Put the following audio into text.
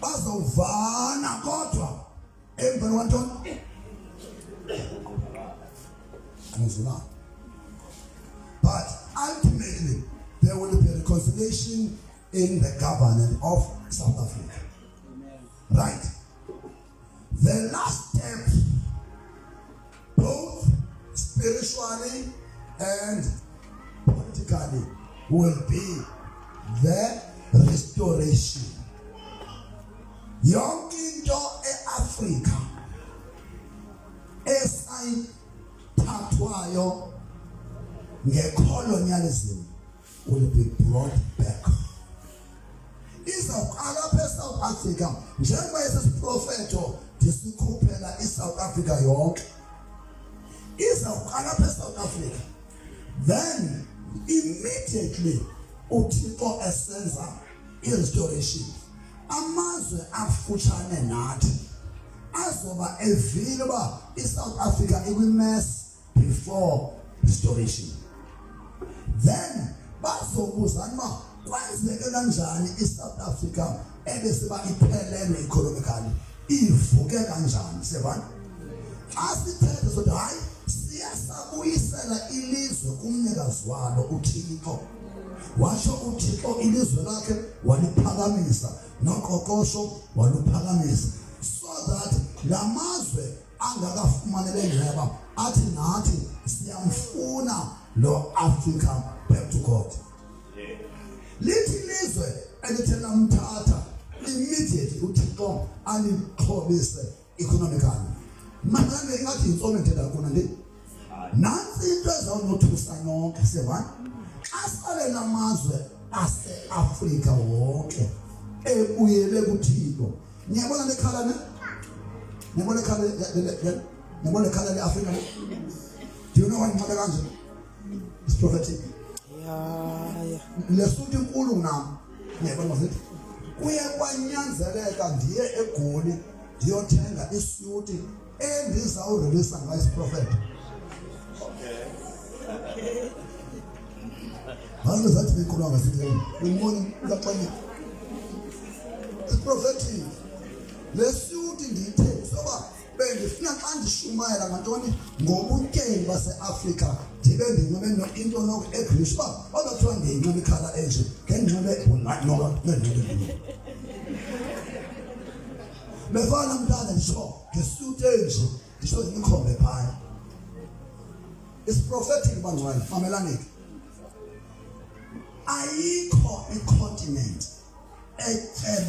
Bazovana kodwa emveni kwantoni? Angizulanga. But ultimately there will be reconciliation in the government of South Africa. Right. The last step, both spiritually and politically, will be the restoration. Yonke into eAfrika esayithathwayo ngecolonialism will be brought back. Izawuqala apha eSouth Africa njengoba esisiprofeto ndisikhuphela iSouth Africa yonke. Izawuqala apha eSouth Africa. Then immediately uThixo esenza i-restoration amazwe afutshane nathi azoba evile uba iSouth Africa ikwi-mess before restoration then bazobuzana uba kwenzeke kanjani iSouth Africa ebesiba iphelele economically ivuke kanjani siyabona xa sithethe sothi hayi siyasabuyisela ilizwe kumnikazi walo uThixo washo uThixo ilizwe lakhe waliphakamisa noqoqosho waluphakamisa so that lamazwe angakafumane le ngceba athi nathi siyamfuna lo Africa back to God. Lithi ilizwe elithe lamthatha immediately uThixo alixhobise economically. Manje ingathi yintsomi ndithetha kuna ndi. Nantsi into ezawunothusa nonke siyevana. Xa sale lamazwe aseAfrika wonke ebuyele kuThixo Niyabona le khala ne? Niyabona le khala le niyabona le khala le Afrika ne? Do you know why nginxibe kanje? It's prophetic. Yeah, yeah. Le suit inkulu kunami. Niyabona masithi kuye kwanyanzeleka ndiye eGoli ndiyothenga isuti endizawureleasa ngayo isiprofeto. Okay. Okay. Hayi zathi bekhuluma ngasithi bengibona uyaxolisa. Isiprofethi le suit ndiyithe soba bendifuna xa ndishumayela ngantoni ngobutyebi baseAfrika ndibe ndinxibe into noko eGreece uba bazathiwa ndiyinxibe ikhala enje ngendinxibe noba nendinxibe befana mntana nditsho ngesuit enje nditsho ndinikhombe phaya. It's prophetic bangcwele mamelani ke ayikho icontinent etyebe.